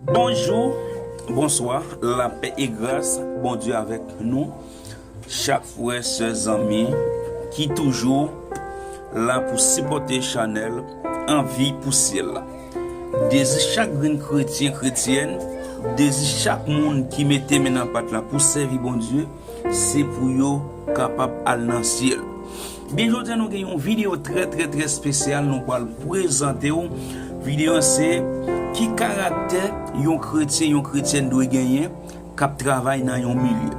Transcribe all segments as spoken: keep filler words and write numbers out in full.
Bonjou, bonswa, lapè e gras Bondye avèk nou. Chak frè, sè, zanmi ki toujou la pou sipòte chanèl Anvi pou Syèl la. Dezi chak grenn kretyen, kretyèn, dezi chak moun ki mete men nan pat la pou sèvi Bondye, se pou yo kapab al nan syèl. Byen, jodi a nou gen yon videyo trè, trè, trè espesyal nou pral prezante w. Videyo an se ki karaktè yon kretyen, yon kretyèn dwe genyen k ap travay nan yon milye.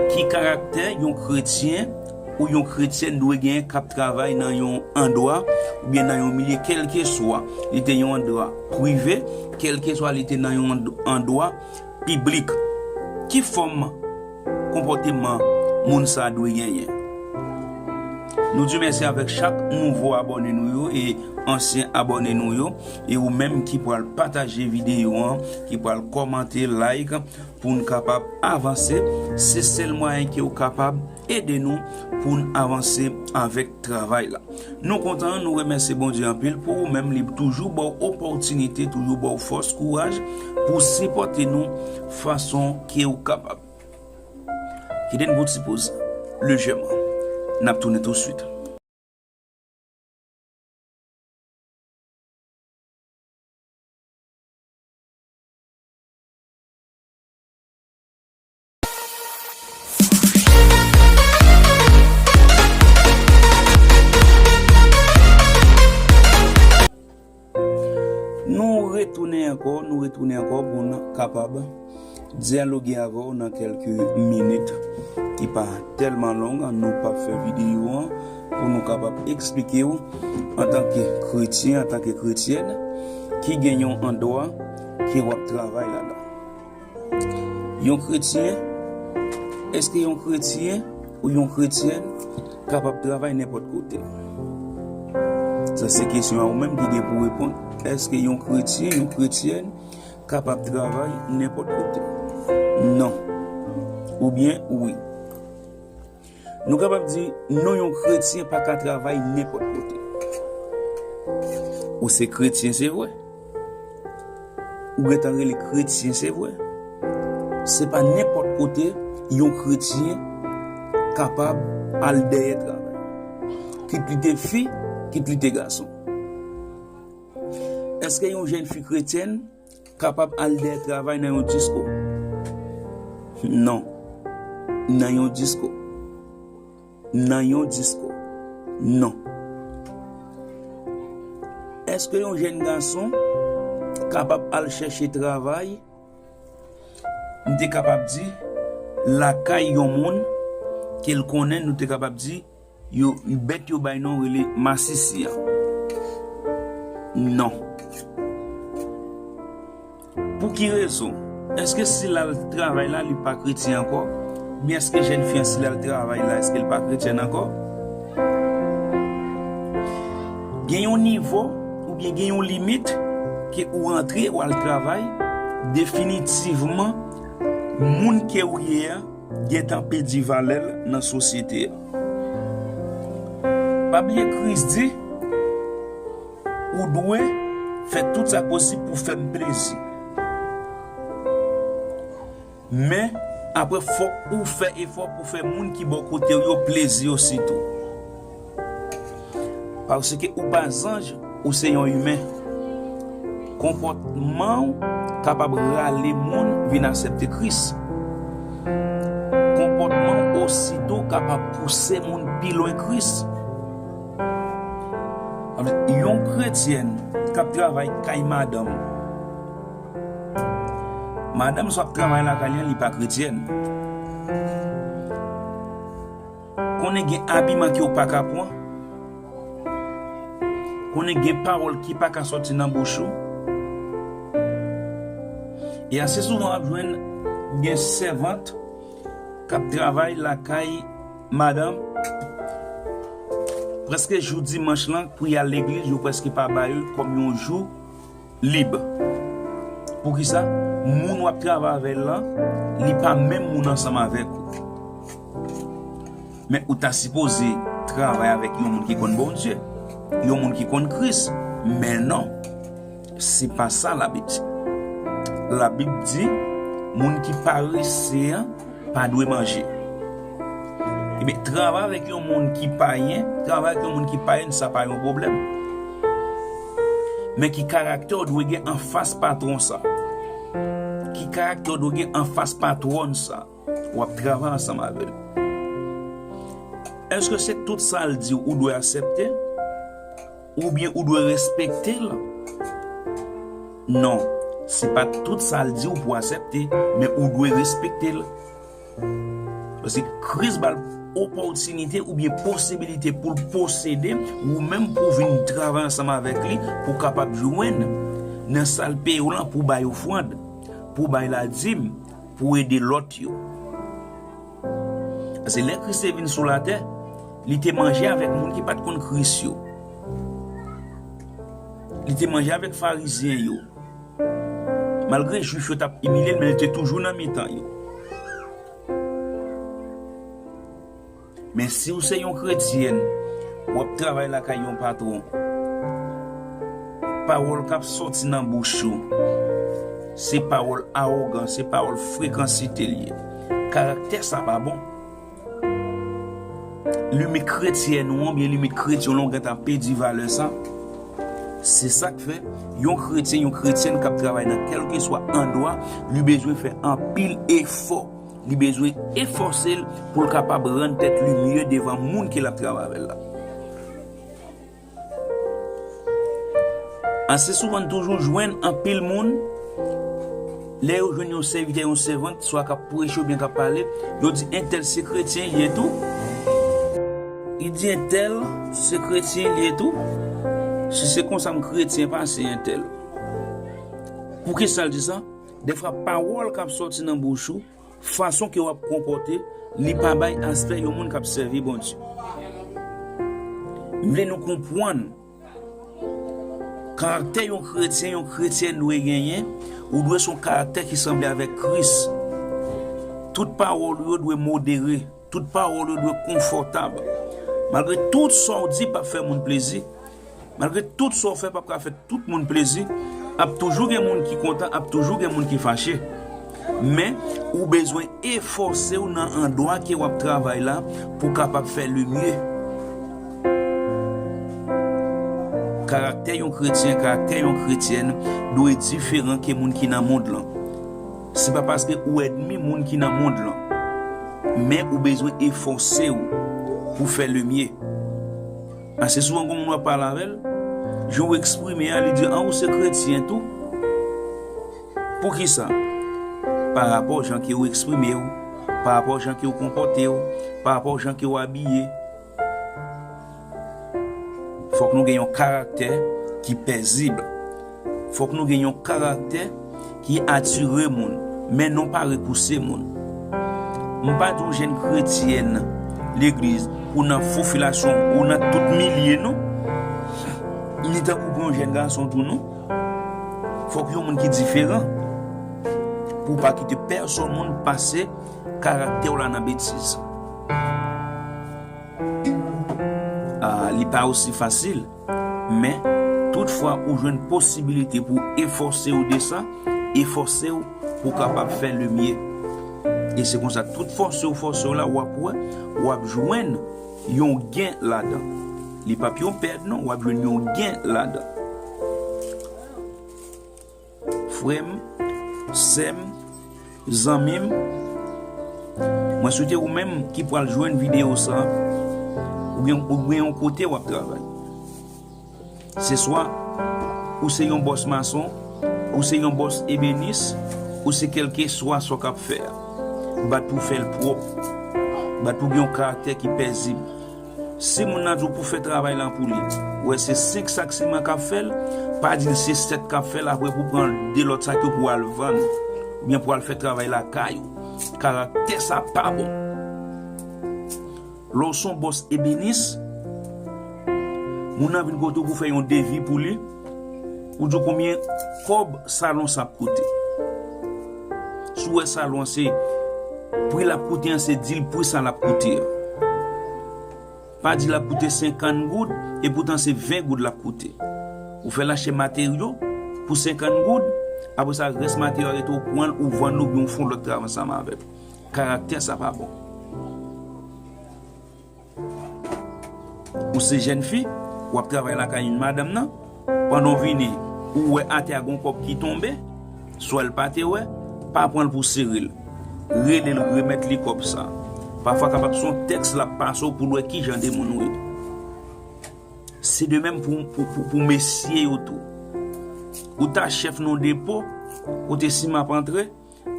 Ki karaktè yon kretyen ou yon kretyèn dwe genyen k ap travay nan yon andwa oubyen nan yon milye, kèlkeswa li te yon andwa prive, kèlkeswa li te nan yon and-, andwa piblik. Ki fòm konpòteman moun sa a dwe genyen? Nou di mèsi avèk chak nouvo abòne nou yo e ansyen abòne nou yo, e ou menm ki pral pataje videyo an, ki pral kòmante, like, pou n kapab avanse. Se sèl mwayen ke w kapab ede nou pou n avanse avèk travay la. Nou kontan, nou remèsye Bondye anpil pou ou menm, li toujou ba w opòtinite, toujou ba w fòs, kouraj pou sipòte nou fason ke w kapab. Kite n pou ti poz lejèman. N ap tounen touswit. Nou retounen ankò, nou retounen ankò pou n kapab dyaloge avè w nan kèlke minit ki pa tèlman long. Nou p ap fè videyo an pou nou kapab eksplike w antanke kretyen, antanke kretyèn, ki gen yon andwa ke w ap travay ladan. Yon kretyen, èske yon kretyen ou yon kretyèn kapab travay nenpòt kote? Sa se kesyon a ou menm ki gen pou reponn. Èske yon kretyen, yon kretyèn kapab travay nenpòt kote? Non. Oubyen wi. Nou kapab di, non, yon kretyen pa ka travay nenpòt kote. Ou se kretyen, se vre. Ou gentan rele kretyen, se vre. Se pa nenpòt kote yon kretyen kapab al dèyè travay. Kit li te fi, kit li te gason. Èske yon jèn fi kretyèn kapab al dèyè travay nan yon disko? Non. Nan yon disko. Nan yon disko. Non. Èske yon jèn gason kapab al chèche travay, m te kapab di, lakay yon moun ke l konnen, nou te kapab di, yo, bèt yo bay non rele masisi a? Non. Pou ki rezon? Èske si l al travay la, li pa kretyen ankò? Oubyen èske jèn fi an, si l al travay la, èske l pa kretyèn ankò? Gen yon nivo, oubyen gen yon limit, ke ou rantre, ou al travay, definitivman, moun ke ou ye a, gentan pèdi valè l nan sosyete a. Pa bliye Kris di, ou dwe fè tout sa k posib pou fè m plezi. Men, apre fòk ou fè efò pou fè moun ki bò kote w yo plezi osi tou. Paske ou pa zanj, ou se yon imen. Konpòtman w kapab rale moun vin aksepte Kris. Konpòtman w osi tou kapab pouse moun pi lwen Kris. Yon kretyèn k ap travay kay madanm, madanm sa ap travay lakay li an, li pa kretyèn. Konnen gen abiman ke w pa ka pran. Konnen gen pawòl ki pa ka sòti nan bouch ou. E ase souvan w ap jwenn gen sèvant k ap travay lakay madanm. Prèske jou dimanch lan, pou y al legliz, yo prèske pa ba yo kòm yon jou lib. Poukisa? Moun w ap travay avè l lan, li pa menm moun ansanm avèk ou. Men ou ta sipoze travay avèk yon moun ki konn Bondye, yon moun ki konn Kris. Men non, se pa sa Labib di. Labib di, moun ki parese an pa dwe manje. Ebyen, travay avèk yon moun ki payen, travay avèk yon moun ki payen, sa pa yon pwoblèm. Men ki karaktè w dwe gen anfas patwon sa? Ki karaktè w dwe gen anfas patwòn sa w ap travay ansanm avè l? Èske se tout sa l di w ou dwe aksepte? Oubyen ou dwe respekte l? Non, se pa tout sa l di w pou aksepte, men ou dwe respekte l. Paske Kris ba l opòtinite oubyen posibilite pou l posede ou menm pou w vin travay ansanm avèk li, pou w kapab jwenn nan sa l peye w lan pou w bay ofrann, pou w bay ladim, pou w ede lòt yo. Paske lè Kris te vin sou latè, li te manje avèk moun ki pa t konn Kris yo. Li te manje avèk Farizyen yo. Malgre Jwif yo t ap imilye l, men li te toujou nan mitan yo. Men si w se yon kretyèn, w ap travay lakay yon patwon, pawòl k ap sòti nan bouch ou, se pawòl awogan, se pawòl frekansite l ye. Karaktè sa pa bon. Limit kretyèn ou an, oubyen limit kretyon lan, ou gentan pèdi valè sa. Se sa k fè, yon kretyen, yon kretyèn k ap travay nan kèlkeswa andwa, li bezwen fè anpil efò. Li bezwen efòse l pou l kapab rann tèt li mye devan moun ke l ap travay avè l la. Ase souvan n toujou jwenn anpil moun, lè yo jwenn yon sèvitè, yon sèvant, swa k ap preche oubyen k ap pale, yo di entèl se kretyen li ye tou. Li di entèl se kretyen li ye tou. Si se konsa m kretyen pase entèl. Poukisa l di sa? Defwa pawòl k ap sòti nan bouch ou, fason ke w ap konpòte, li pa bay aspè yon moun k ap sèvi Bondye. M vle nou konprann karaktè yon kretyen, yon kretyèn dwe genyen, ou dwe se yon karaktè ki sanble avèk Kris. Tout pawòl ou yo dwe modere, tout pawòl ou yo dwe konfòtab. Malgre tout sa w di p ap fè moun plezi, malgre tout sa w fè p ap ka fè tout moun plezi, ap toujou gen moun ki kontan, ap toujou gen moun ki fache. Men, ou bezwen efòse w nan andwa ke w ap travay la pou w kapab fè lemye. Karaktè yon kretyen, karaktè yon kretyèn dwe diferan ke moun ki nan mond lan. Se pa paske ou ènmi moun ki nan mond lan, men ou bezwen efòse w pou fè lemye. Ase souvan, gon moun w ap pale avè l, jan w eksprime a, li di, "Ah, ou se kretyen tou?" Poukisa? Pa rapò jan ke w eksprime w, pa rapò jan ke w konpòte w, pa rapò jan ke w abiye. Fòk nou gen yon karaktè ki pezib. Fòk nou gen yon karaktè ki atire moun, men non pa repouse moun. M pa di w jèn kretyèn legliz pou nan fofilation ou nan tout milye non. Ni tankou pou yon jèn gason tou non. Fòk yon moun ki diferan pou w pa kite pèsonn moun pase karaktè w la nan betiz. Ah, li pa osi fasil, men tout fwa ou jwenn posibilite pou efòse w de sa, efòse w pou w kapab fè lemye. E se konsa, tout fòse w fòse w la, w ap wè, w ap jwenn yon gen ladan. Li p ap yon pèd non, w ap jwenn yon gen ladan. Frè m, sè m, zanmi m, mwen swete ou menm ki pral jwenn videyo sa, ou gen, ou gen yon kote w ap travay. Se swa ou se yon bòs mason, ou se yon bòs ebenis, ou se kèlkeswa sa w k ap fè a. Bat pou w fè l pwòp. Bat pou w gen yon karaktè ki pezib. Si moun nan di w pou fè travay la pou li, ou wè se senk sak siman k ap fè l, pa di l se sèt k ap fè l, apre pou w pran de lòt sak yo pou w al vann, oubyen pou w al fè travay lakay ou. Karaktè sa pa bon. Lè w se yon bòs ebenis, moun nan vin kote w pou fè yon devi pou li, ou di w konbyen kòb salon sa ap koute. Si w wè salon an se pri l ap koute an, se di l pri sa l ap koute an. Pa di l ap koute senkant goud, epoutan se ven goud l ap koute. Ou fè l achte materyo pou senkant goud, Apre sa, rès materyèl rete, ou pran l, ou vann l, oubyen ou fè yon lòt travay ansanm avè l. Karaktè sa pa bon. Ou se jèn fi, w ap travay lakay yon madanm nan, pandan w vini, ou wè atè a gon kòb ki tonbe, swa l pa te wè, pa pran l pou sere l. Rele l, remèt li kòb sa. Pafwa kapab se yon tèks l ap pase w pou l wè ki jan de moun ou ye. Se de menm pou, pou, pou, pou mesye yo tou. Ou ta chèf nan yon depo, kote siman ap antre,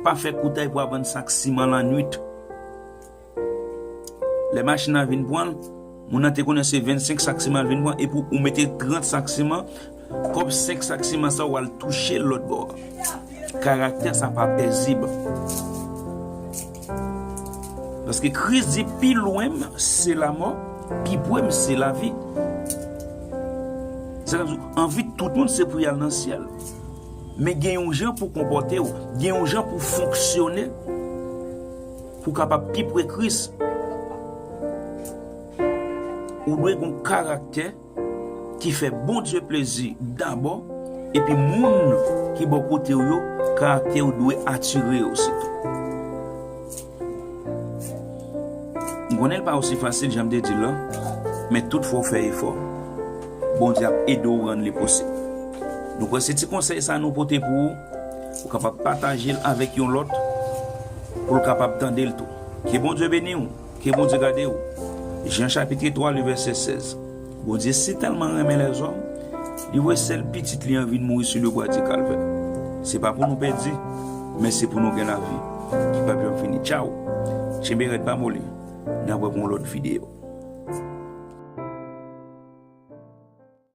pa fè koutay pou al vann sak siman lannwit. Lè machin nan vin pran l, moun nan te konnen se vennsenk sak siman l vin pran, epi ou mete trant sak siman, kòb senk sak siman sa w al touche l lòt bò a. Karaktè sa pa pezib. Paske Kris di, pi lwen m se lamò, pi pre m se lavi. Sa vle di, anvi tout moun se pou y al nan syèl. Men gen yon jan pou konpòte w, gen yon jan pou fonksyone, pou w kapab pi pre Kris. Ou dwe gen yon karaktè ki fè Bondye plezi dabò, epi moun ki bò kote w yo, karaktè w dwe atire yo sitou. M konnen l pa osi fasil jan m te di l lan, men tout fwa w fè efò, Bondye ap ede w rann li posib. Nou kwè se ti konsèy sa nou pote pou ou, ou kapab pataje l avèk yon lòt, pou l kapab tande l tou. Ke Bondye beni w, ke Bondye gade w. Jan chapit twa, le vèsè sèz. Bondye si tèlman renmen lèzòm, li voye sèl pitit li an vin mouri sou lebwa di Kalvè. Se pa pou nou pèdi, men se pou nou gen lavi ki p ap janm fini. Tchaw! Tchenbe rèd, pa moli. N ap wè pou yon lòt videyo.